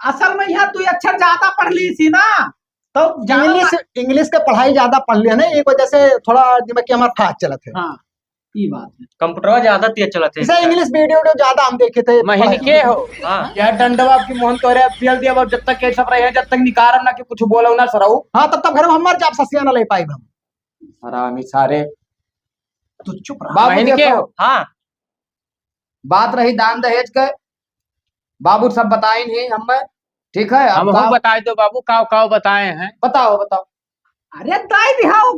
असल में यहाँ तू अक्षर ज्यादा पढ़ ली थी ना, तो ज्यादा English, English के पढ़ाई ज्यादा पढ़ लिया ना, एक वजह से थोड़ा दिमाग की हमार फास्ट चलत है। हाँ। ई बात है। कंप्यूटरवा ज्यादा तेज चलत है जैसे इसका। English video, video ज्यादा हम देखे थे, महीन पढ़ाई के में। हो? हाँ। यार डंडवा आपकी मोहन तोरे अब पेल दिया, अब जब तक ये सब रहे हैं, जब तक निकारम ना कि कुछ बोलो ना सरऊ। हाँ, तब तक घर में हम मर जाब, ससिया ना ले पाइब हम। हरामी सारे। तू चुप रहा। बाबू बहन के देखो, हो? हाँ। बात रही दान दहेज के, बाबू सब बताइन ही हमें, ठीक है? अब हमहू का बताए दो बाबू, काव काव बताए हैं। बताओ, बताओ। अरे दाई दिहाओ,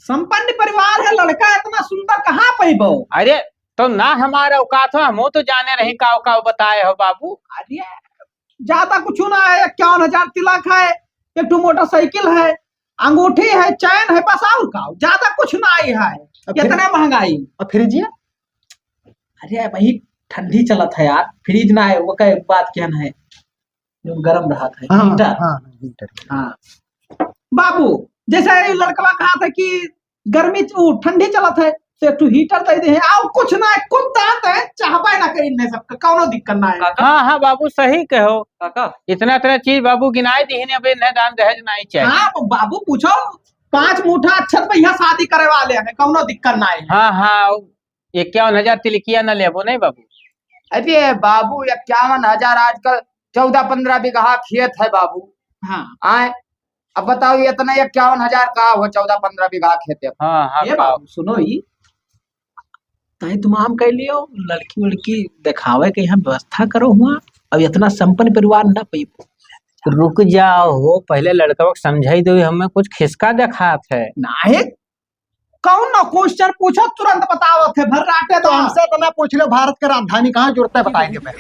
संपन्न परिवार है, लड़का इतना सुंदर कहाँ पैबो? अरे तो ना हमारा औकात हो, हमहू तो जाने रही काव काव बताए हो बाबू। अरे ज्यादा कुछ ना है, इक्यावन हजार तिलक है, एक ठो मोटरसाइकिल है, अंगूठी है, चैन है, बस और का, ज्यादा कुछ ना ही है। अब फिर इतने महंगाई। अब फ्रिजिया? अरे भाई, ठंडी चलत है यार, फ्रिज ना है, वो का एक बात क्या ना है, जो गरम रहत है, हाँ, हीटर। हाँ, हीटर। हाँ। बाबू, जैसे ये लड़कवा कहा था कि गर्मी च-, उ, ठंडी चलत है, तो एक ठो हीटर दे दे है, और कुछ ना है, कुछ दान दे, चाहबे ना करी, नहीं सबका कौनो दिक्कत ना है। काका? हाँ, हाँ, बाबू, सही कहो। काका? इतना, इतना चीज बाबू गिनाए दिहिन, अब इन्हें दान दहेज नहीं चाहिए। हाँ, तो बाबू पूछो, पाँच मुठा अच्छत पे यहाँ शादी करे वाले हैं, कौनो दिक्कत ना है। हाँ, हाँ, इक्यावन हजार तिलकिया न लेबो नहीं बाबू। अरे बाबू, इक्यावन हजार आजकल चौदह पन्द्रह बीघा खेत है बाबू। हाँ। आए, अब बताओ, इतना इक्यावन हजार का हो, चौदह पन्द्रह बीघा खेत है। हाँ, हाँ, ये का बाबू, सुनो ही, तहीं तुम आम कह लियो, लड़की उड़की देखावे के यहाँ व्यवस्था करो हुआ। अब इतना संपन्न परिवार ना पइबो। रुक जाओ हो, पहले लड़कवा के समझाई दो, हमें कुछ खिसका देखात है। नाहे, कौन ना क्वेश्चन पूछो, तुरंत बतावत है, भर्राटे तो तो। हमसे तो ना पूछ लो, भारत के राजधानी कहाँ जुड़ता है, बताएंगे मैं।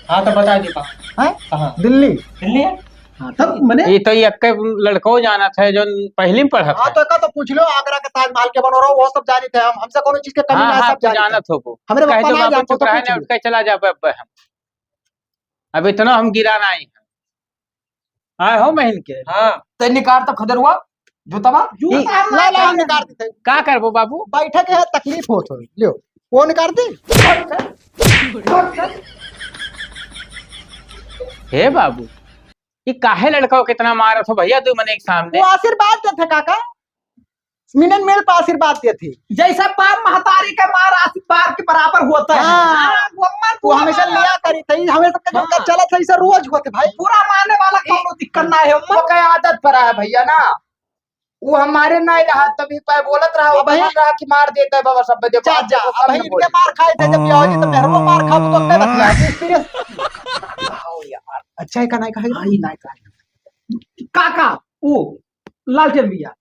हाँ, तो बता दे कहाँ। हैं? कहाँ? दिल्ली। दिल्ली है? हाँ, तब मने ये तो ये अक्के लड़को जानत है जो पहली में पढ़त हाँ, है। तो का तो पूछ लो, आगरा के ताजमहल के बनो रहो, वो सब जानित है हम, हमसे कोनो चीज के कमी हाँ, ना है, हाँ, सब तो जानित है। जानत हो को। हमरे कह पापा दो ना बाबू जानते चुप तो रहे कुछ ना, नहीं। उठ के चला जा अब, अब हम। अब इतना हम गिरा नहीं है। आए हो महीन के। हाँ। ते निकाल तो खदेरुआ, जूता बा? जूता ई, हम ला, ला, निकाल। निकाल देते। का करबो बाबू? बैठे के है, तकलीफ होत हो। लियो, वो निकाल दे। हे बाबू, ई काहे लड़का को कितना मारत हो भैया, दू मने के सामने? वो आशीर्वाद देत है काका, मिलन मेल पर आशीर्वाद देत है। जैसे बाप महतारी के मार आशीर्वाद के बराबर होता है। हाँ। हाँ, वो मत वो बोल हमेशा रहा। लिया करी थी, हमेशा का हाँ। चलत है, ऐसा रोज होते भाई। बुरा माने वाला कौनो दिक्कत ना है, वो मत। का आदत पड़ा है भैया ना, वो हमारे ना रहा, तभी पै बोलत रहा, वो अब है। बना रहा कि मार देता है बाबा सब, देखो, जा, आप जा, देखो, अब कम है, बोल। इनके मार खाए थे, जब ये हो जी, तो मेहरबा मार खाओ, तो क्या बतला? आओ यार। अच्छा है का नहीं कहा? हाँ, ही नहीं कहा। काका, वो लालटेन भैया,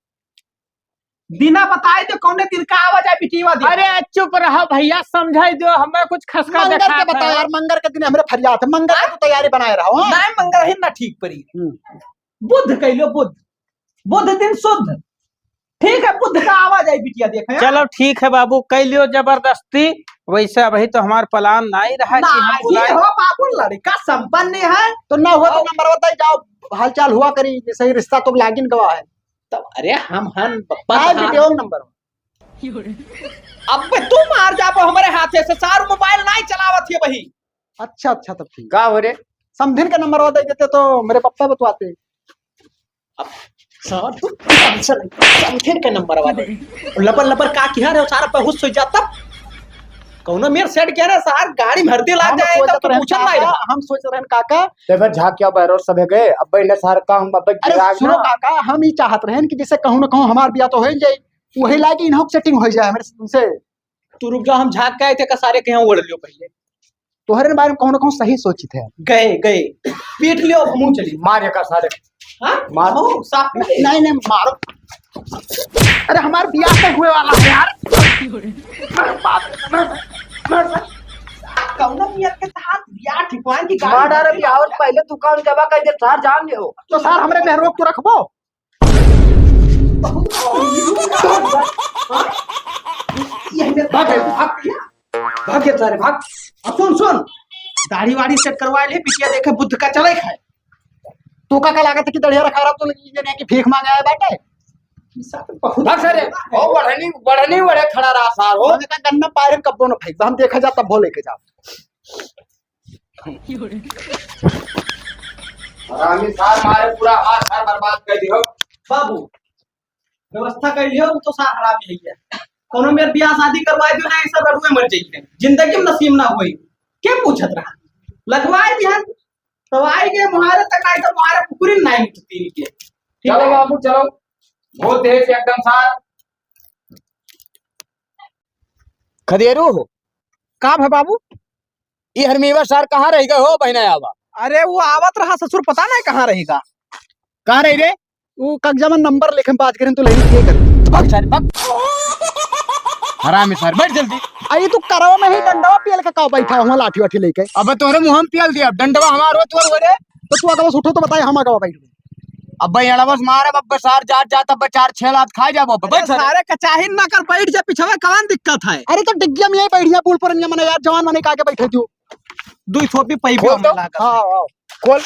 दिना बताए दे, कौने दिन का आवा जाए बिटिया दे। अरे चुप रहो भैया, समझाई दो, हमें कुछ खसका मंगर देखा के बताओ है। यार, मंगर के दिन हमरे फरियाद है, मंगर के हाँ? तो तैयारी बनाए रहो, हाँ? नहीं, मंगर ही ना ठीक पड़ी। हम्म। बुध कह लो, बुध, बुध दिन शुद्ध। ठीक है, बुध का आवा जाए बिटिया देखे, हाँ? चलो ठीक है बाबू, कह लियो जबरदस्ती। वैसे अभी तो हमार प्लान नहीं रहा कि हम नहीं बुलाए। हो बाबू, लड़का संपन्न है। तो ना हुआ तो और नंबर बताई जाओ, हालचाल हुआ करी, जैसे ही रिश्ता तो लागिन गवा है। तब अरे हम हन बप्पा आए साहब। वीडियो नंबर। अब तू मार जाबो हमरे हाथे से, सारू मोबाइल नहीं चलावत है वही। अच्छा, अच्छा, तब ठीक। का हो रे? समधिन का नंबर दे देते तो मेरे पप्पा बतवाते। अब सारू समधिन का नंबर वाले लबर लबर का किया रे, सारा बहुत सोच जाता। कौनो मेर सेट किया ना सार, गाड़ी में हरदी लाग हम जाए सोचत तब तो रहन पूछन काका, नहीं रहा। हम सोच रहे हैं काका। देखो झाक क्या बैरोर सब है गए, अब इन्हें सार का हम अब अरे गिराक सुनो ना। काका, हम ही चाहत रहन कि जैसे कहूँ ना कहूँ हमार बिया तो हो ही जाए, वही लागे इन्हों सेटिंग हो जाए हमरे उनसे। तू रुक जा, हम झाक के आए थे का सारे के यहाँ ओढ़ लियो पहले। तोहरे बारे में कहूँ ना कहूँ सही सोचित है। गए, गए। पीट लियो, हमहू चली। मार एका सारे। हाँ? मार। हमहू साफ कर दे। नहीं, नहीं, मारो। अरे, हमार बियाह तो हुए वाला है यार। कौनो नियत के तहत बियाह ठिकवान की गाड़ी मार डारे बियाह और पहले तू काम जमा कर दे, सार जान ले हो। तो सार हमरे मेहरों को रखबो? भाग, भाग, भाग। भाग गया सारे, भाग। अब सुन, सुन, दाढ़ी वाड़ी सेट करवा ले, बिटिया देखे बुध का चले खाए। तू का, का लागत है कि दढ़िया रखा रहा, तू ये नहीं कि भीख मांगे आए बाटे? बहुत भाग सारे, ओ बढ़नी, बढ़नी बड़े खड़ा रहा सार हो। मैंने कहा, गन्ना पायरन कब्बो न फेंक, हम देखा जा तब भो लेके जा। हरामी सार मारे पूरा हाथ सार बर्बाद कर दियो। बाबू, व्यवस्था कर लियो, वो तो सार हरामी है। कोनो मेर बियाह शादी करवा दियो ना, ऐसा रड़ुए मर जाइए, जिंदगी में नसीब ना होई। के पूछत रहा? लगवाए दिहन, तो आई के मुहारे तक आई तो मुहारे कुकुरी नहीं उठती के। ठीक चलो है? बाबू, चलो। बहुत तेज एकदम सार। खदेरू हो। का भा बाबू? ई हरमीवा सार कहाँ रहि गए हो, बहिना आवा? अरे, वो आवत रहा ससुर, पता नहीं कहाँ रहेगा। कहाँ रही रे? वो कगजा में नंबर लिखे में बात करें तो लही के कर। भग सारे, भग। हरामी सार, बैठ जल्दी। आई तू करवा में ही डंडवा पियल के का बैठा हुआ लाठी वाठी लेके? अबे तोरे मुंह में पियल दिया, डंडवा हमार हो तोर हो रे। तो तू अगवा से उठो तो बताए, हम अगवा बैठ। अबे एड़वा से मारे, अबे सार जात जात, अबे चार छह लात खा जाबो, अबे बैठ सारे। सारे कचाही ना कर, बैठ जा पिछवा, कौन दिक्कत है? अरे तो डिग्गिया में यही बैठ जा, बूढ़ पुरनिया मने यार, जवान मने का के बैठे दियो। दुई थोपी पई खोल तो। लागत हाँ, है। हाँ। खोल।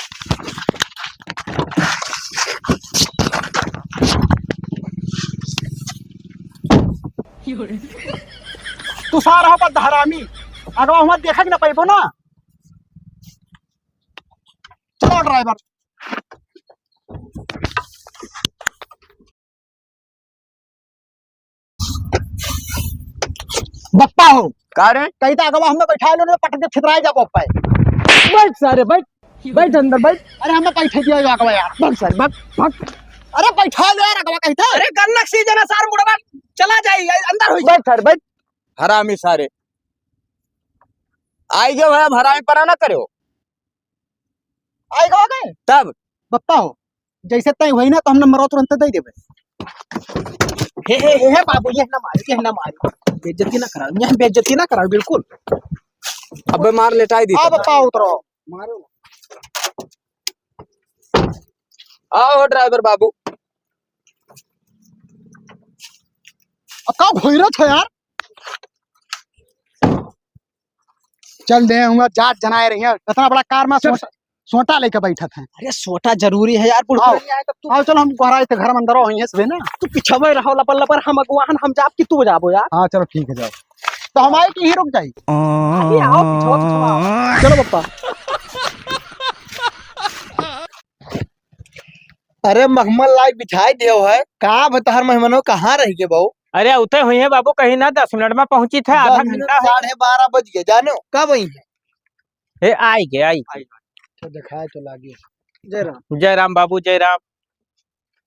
तू सार हो बद हरामी, अगवा हम देखे के ना पैबो ना। चलो ड्राइवर। बप्पा हो। का रे? कहीं तो अगवा हमें बैठा लो ना, पटक के छितराए जाबो बप्पा। बैठ सारे, बैठ, बैठ अंदर, बैठ। अरे हमें बैठे दिया अगवा यार। भाग सारे, भाग, भाग। अरे बैठा लो यार अगवा कहीं तो। अरे गन्नक सीजन है सार, मुड़वा चला जाई, अंदर हो जा। बैठ सारे, बैठ। हरामी सारे। आई गयो है, अब हरामी पना ना करो। आई गवा गए? तब? बप्पा हो, जैसे तय हुई ना तो हम नंबर तुरंत दे देबे। हे, हे, हे, हे, बाबू, ये ना मारी, ये ना मारी। बेइज्जती ना कराओ, ये बेइज्जती ना कराओ, बिल्कुल। अबे मार लेटाई दी आ तो। बप्पा उतरो। मारो। आओ ड्राइवर बाबू। अब का घोइरत हो यार? चल दे हुआ, जात जनाए रही है। इतना बड़ा कार में चल। सोटा, सोटा लेके बैठत है। अरे सोटा जरूरी है यार, बुढ़ आओ। बुढ़िया है तब तू। आओ चलो हम गोहराए थे घर में अंदर हो, यहीं से ना। तू पिछवे रहो लपर लपर, हम अगुवान, हम जाब कि तू जाबो यार। हाँ चलो ठीक है जाओ। तो हम आए कि यहीं रुक जाई? अभी आओ पिछवा पिछवा आओ। चलो बप्पा। अरे मखमल लाग बिछाई दियो है, का बतहर मेहमानो कहाँ रह गए बाबू? अरे उते हुई है बाबू, कहीं ना दस मिनट में पहुंची थे, आधा दस मिनट घंटा है। साढ़े बारह बज गए, जानो कब आई है? ए, आई गे, आई गे। अच्छा, दिखाए तो लागे। जय राम। जय राम बाबू, जय राम।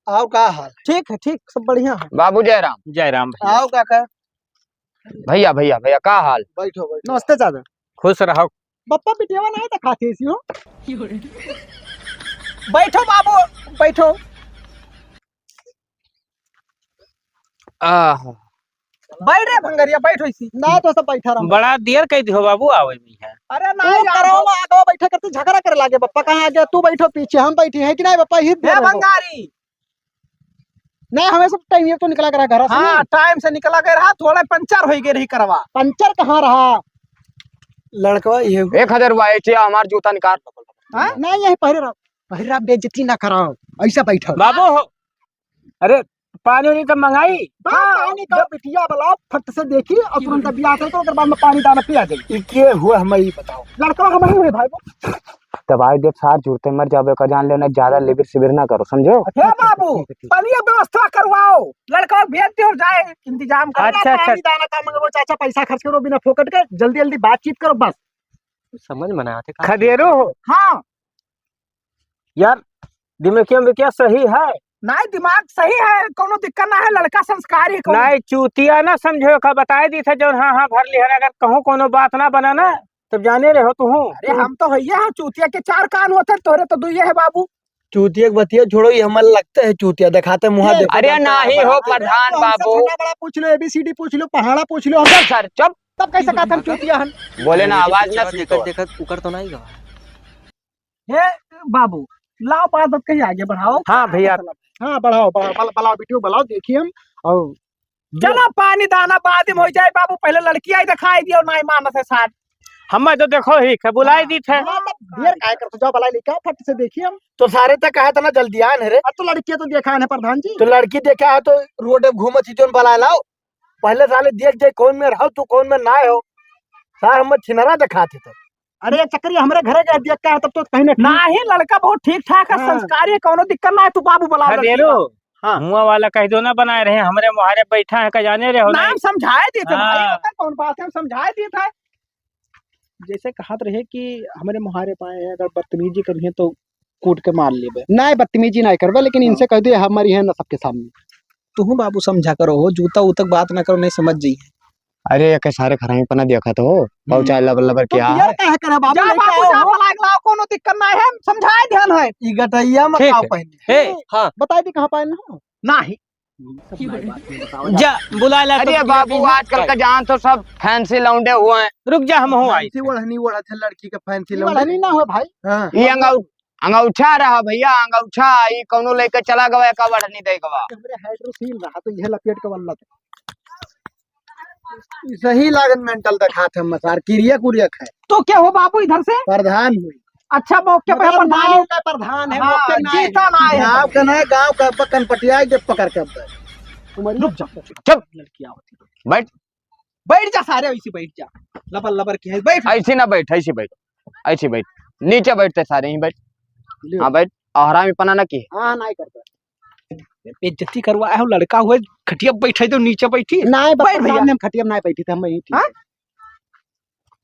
आओ, का हाल? ठीक है, ठीक, सब बढ़िया है। बाबू जय राम। जय राम भैया। आओ काका। भैया, भैया, भैया, का हाल? बैठो, बैठो। नमस्ते चाचा। खुश रहो। बप्पा बिटियावा ना है तो खाते इसी हो। बैठो बाबू, बैठो। आह। बैठ रे भंगरिया, बैठ होइसी। ना तो सब बैठा रहो। बड़ा देर कह दियो बाबू आवे में है। अरे ना वो यार, करवा वो में आगवा बैठा करते झगड़ा करे लागे, बप्पा कहाँ आ गया, तू बैठो पीछे, हम बैठे हैं कि नहीं बप्पा, हित दे ए रहे हो। भंगारी। नहीं, हमें सब टाइम ये तो निकला करा घर से हाँ, नहीं। टाइम से निकला गया रहा, थोड़ा पंचर हो गए रही करवा। पंचर कहाँ रहा? लड़कवा ये एक हजार हुआ, ऐसे हमार जूता निकाल। हाँ? नहीं, यही पहरे रहो, पहरे रहो, बेइज्जती ना कराओ, ऐसा बैठो। बाबू हो, अरे, पानी उनी तो मंगाई। बा-, हाँ, पानी का जब बिटिया वाला फट से देखी और तुरंत बिया करके ओकर बाद में पानी दाना पिया दे। ई के हुआ, हमें ई बताओ। लड़का हमें हुए भाई वो। दवाई दे सार, जुरते मर जाबे का, जान लेना, ज्यादा लिबिर सिबिर ना करो, समझो? हे बाबू, ठीक है, ठीक है। पानी व्यवस्था करवाओ, लड़का भेज दे और जाए, इंतजाम कर। अच्छा, अच्छा। पानी दाना का मंगो, चाचा पैसा खर्च करो बिना फोकट के, जल्दी जल्दी बातचीत करो बस। समझ में ना आते का। खदेरू हो? हाँ। यार, दिमागिया में क्या सही है? नहीं, दिमाग सही है, कोनो दिक्कत ना है, लड़का संस्कारी है, कोनो नहीं, चूतिया ना समझो का, बताए दी था जौन, हाँ, हाँ, भर लिया, अगर कहूँ कोनो बात ना बना ना, तब जाने रहो तू हूँ। अरे, हम तो है, हाँ, चूतिया के चार कान होते, तोरे तो दुइये है बाबू। चूतिया के बतिया छोड़ो, ये हमारे लगते है चूतिया, दिखाते मुँह ये देखो। अरे, नहीं हो, प्रधान बाबू। बड़ा पूछ लो, एबीसीडी पूछ लो, पहाड़ा पूछ लो, हम चुप सर, चुप। तब कैसे कहते हम चूतिया हन? बोले ना, आवाज ना देखत, निकल। देखत, उकर तो नहीं गवा। हे बाबू, लाओ बात अब कहीं आगे बढ़ाओ। हाँ भैया। हाँ, बढ़ाओ, बढ़ाओ, बढ़ाओ, बढ़ाओ, बिटियो, बढ़ाओ, देखिए हम। और चलो, पानी दाना बाद में हो जाए बाबू, पहले लड़की आई दिखाई दियो, नहीं मानत है साथ। हमें तो देखो ही, के बुलाई हाँ, दी थे। हाँ, मत देर काहे करते, जाओ, बुलाई लेके आओ, फट से देखिए हम। तो सारे तक कहा था ना, जल्दी आन है रे। अब तो लड़की तो देखा है प्रधान जी। तो लड़की देखा है तो रोड में घूमत ही जोन बुलाए लाओ। पहले साले देख जाए कौन में रहो तू, कौन में ना हो। सार हम छिनरा दिखाते थे। अरे चक्करी हमरे घरे गए देख का है, तब तो कहीं ना कहीं नहीं, लड़का बहुत ठीक ठाक है, हाँ। संस्कारी है, कौनो दिक्कत ना है, तू बाबू बुला लड़की का। हाँ। मुआ वाला कह दो ना बनाए रहे, हमरे मुहारे बैठा है, का जाने रहे हो नाम नहीं। समझाए देते भाई, हाँ। ओकर कौन बात है, समझाए देते है। जैसे कहत रहे कि हमरे मुहारे पाए हैं, अगर बदतमीजी करिए तो कूट के मार लेबे। नहीं, बदतमीजी नहीं करबे, लेकिन हाँ। इनसे कह दिए हमारी है ना सबके सामने। तुहू बाबू समझा करो हो, जूता उतक बात ना करो, नहीं समझ जाइए। अरे, एके सारे खराई पना देखत हो, हम्म। पहुँचाए लबर लबर तो किया बियर है। काहे करे बाबू, जा लेके बाबू, आओ जा हो। पलाग लाओ, कोनो दिक्कत ना है, समझाए ध्यान है। ई गटैया में ठीक का है। पहले? ए, हाँ। बताई दी कहाँ पायल हो? नाही। जा, बुला ला अरे तो बाबू, बियर आजकल का जान तो सब फैंसी लौंडे हुए हैं। रुक जा, हम हो आई। फैंसी ओढ़नी ओढ़त है लड़की का, फैंसी ये लौंडे। ओढ़नी ना हो भाई। हाँ। ये अंगौ-, अंगौछा रहा भैया, अंगौछा, ई कौनो लेके चला गवा, का ओढ़नी दे गवा। हमरे हाइड्रोसील रहा, तो ये लपेट के वल्ला। सही लागन मेंटल देखात है मसार, किरिया कुरिया खाए। तो क्या हो बाबू इधर से? प्रधान हुई। अच्छा, मौके पर मतलब प्रधान गाँव ही। का प्रधान है, हाँ, मौके ना जीता है। ना है। गाँव का ना, गाँव का अब कनपटिया के पकड़ के अब। रुक जा, चुप। लड़की आवत है। बैठ। बैठ जा सारे, ऐसे बैठ जा। लबर लबर के है, बैठ। ऐसे ना बैठ, ऐसे बैठ, ऐसे बैठ। नीचे बैठते सारे, यहीं बैठ। ले। हाँ, बैठ। और हरामी पना ना की। हाँ, नहीं करता। बेइज्जती करवा है, लड़का हुए, खटिया बैठे तो नीचे बैठी। नहीं, बैठ भैया। सामने हम खटिया में नहीं बैठी थे, हम यहीं ठीक हाँ? है।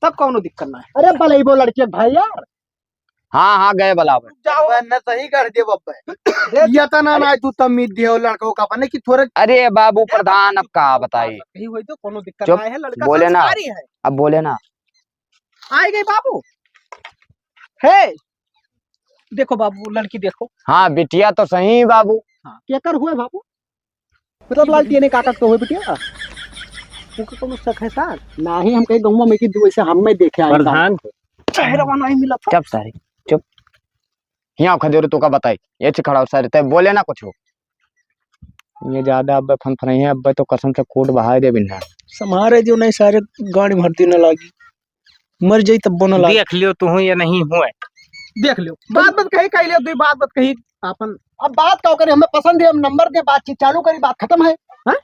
तब कौनो दिक्कत ना है। अरे बलैबो लड़के भाई यार। हाँ, हाँ, गए बलावे। जाओ। अब्बे न सही कर दे बब्बे। ये तना ना तू तमीज दियो लड़कों का अपने कि थोड़े अरे बाबू प्रधान, अब का बताई? कहीं होई तो कौनो दिक्कत चुप, ना है, लड़का बोले ना। संस्कारी है। अब बोले ना। आए गए बाबू। हे, देखो बाबू, लड़की देखो। हाँ, बिटिया तो सही बाबू। हाँ। केकर हुए बाबू? मतलब लाल टियने काका के तो होए बिटिया? उनके कोनो शक है सार? नाही, हम कहीं गौवा में की दू ऐसे हम में देखे आए प्रधान। चेहरा नहीं मिला था। चुप सारे, चुप। हियाँ खदेरू तो का बताई, ये ची खड़ा हो सारे, तय बोले ना कुछ हो। ये ज्यादा अब फनफनाई है, अब तो कसम से कोट बहाए दे बिना। समारे जो नहीं सारे गाड़ी भरती न लागी। मर जाई तब बोना लाग। देख लियो तू, ये नहीं हुए। देख लियो, बात बात कही, कही लियो, दुई बात बात कही। आपन अब बात का करी, हमें पसंद है, हम नंबर दे, बातचीत चालू करी, बात खत्म है। हाँ?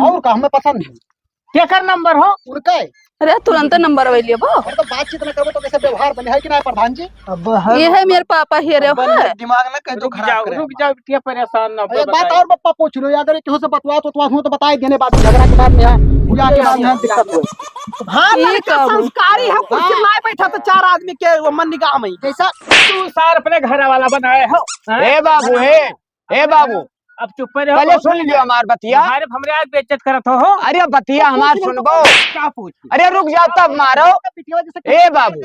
और का, हमें पसंद है। केकर नंबर हो? उनका है। अरे, तुरंत नंबर वही लेबो। अरे, तो बातचीत ना करबो तो कैसे व्यवहार बने, है कि ना, प्रधान जी? अब हर ये है मेरे पापा, ये रहे अब है। दिमाग ना कह दो रुक खराब जाओ, करे। रुक जाओ, बिटिया, परेशान ना हो, एक बात बताइए। और पप्पा पूछ लो, अगर केहू से बतवात उतवात हो तो बताए देने बाद, झगड़ा के बाद में यहाँ, पूजा के बाद में यहाँ दिक्कत हो। हाँ, ये लड़का का हो? संस्कारी है, कुर्सी हाँ। लाए बैठा तो चार आदमी के वो मन निगाह में ही। जैसा तू सार अपने घर वाला बनाए हो, हाँ? ए बाबू, ए, ए बाबू, अब चुप रहो। पहले सुन लियो हमार बतिया। अरे, हमरे आज बेइज्जत करत हो, हो। अरे, बतिया हमार सुनबो। क्या पूछ? अरे, रुक जाओ तब मारो। ए बाबू,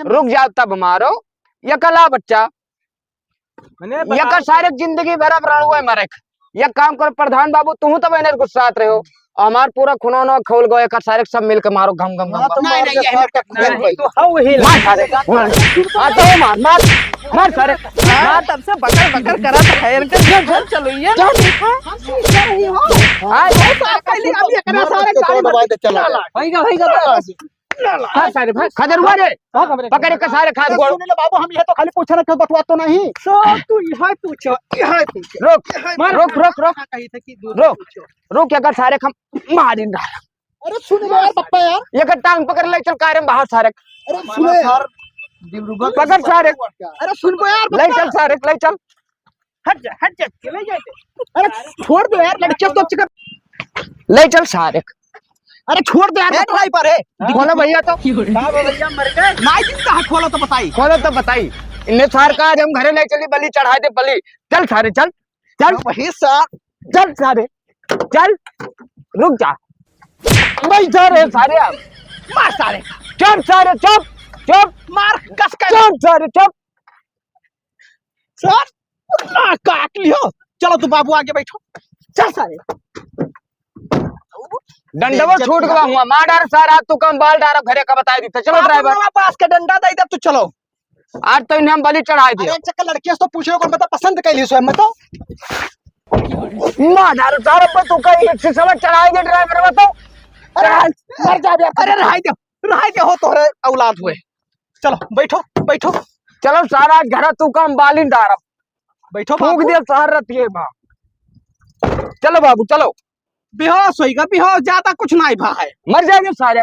रुक जाओ तब मारो। ये कला बच्चा, मने ये का सारे जिंदगी भर अब रणुए मरे। ये काम कर प्रधान बाबू, तू तो बहने गुस्सात रहे हो। हमार पूरा खुनौना खोल गए, एकर सारे सब मिलके मारो, घम, घम, घम, घम। नहीं, नहीं, ये हमें नहीं, तो हऊ ही मार सारे। हाँ, तो मार, मार, मार सारे। मार। तब से बकर, बकर करत है, इनके घर, घर चलो, ये। चल, हाँ, ये सारे पहले अभी एकरा सारे गाड़ी में दबाए दे, चला। भाई का, भाई का, बस। हाँ, सारे भाई, खदेरुआ रे। हाँ, खदेरुआ। पकड़ के सारे खाद अरे, गोड़। सुन ले बाबू, हम ये तो खाली पूछ रहे, क्यों बतवा तो नहीं? सो तू यहाँ पूछो, यहाँ पूछो। रुक, यहाँ रुक, रुक, रुक। कही था कि दूर रुक। पूछो। रुक, एकर सारे हम मारिन रहा। अरे सुन ले यार पप्पा यार। एकर टांग पकड़ ले चल, कार में बाहर सारे। अरे सुन ले यार। पकड़ सारे। अरे सुन बो यार ले पप्पा। चल सारे, ले चल। हट जा, हट जा, चले जाए। अरे छोड़ दो यार, लड़कियां तो चिकन। ले चल सारे। अरे छोड़ दो यार, ए, पप्पा। ड्राइवर है। खोलो भैया तो। का बा भैया, मर गए? नाई जिंदा है, खोलो तो बताई। खोलो तो बताई। इन्हें सार का आज हम घरे ले चली, बलि चढ़ाए दे, बलि। चल सारे, चल। चल। वही सार। चल सारे, चल, रुक जा। वही सारे, सारे आप। मार सारे। चुप सारे, चुप, चुप। मार, कस के। चुप सारे, चुप। सर, ना काट लियो। चलो तू बाबू आगे बैठो। चल सारे। डंडवा बेइज्जत छूट गवा हुआ, मार डार सारा, तू कम बाल डार, घरे का बताई दी। तो चलो बाबू ड्राइवर। नवा पास के डंडा दे दे, तू चलो। आज तो इन्हें हम बलि चढ़ाए दियो। अरे चक्कर लड़कियों से तो पूछ रहे हो, कौन बता पसंद कैली सो है, मैं तो। मार डार सारा पर तू कहीं एक से सवा चढ़ाए दे ड्राइवर, बताओ। अरे, मर जा बे। अरे, रहाई दे, रहाई दे हो तोहरे औलाद हुए। चलो, बैठो, बैठो। चलो, सारा घर तू कम बालिन डारब। बैठो फूंक बाबू। दे सार रतिये बा। चलो बाबू, चलो। बेहोश होइगा, बेहोश, ज्यादा कुछ नाई भा है। मर जाएंगे सारे।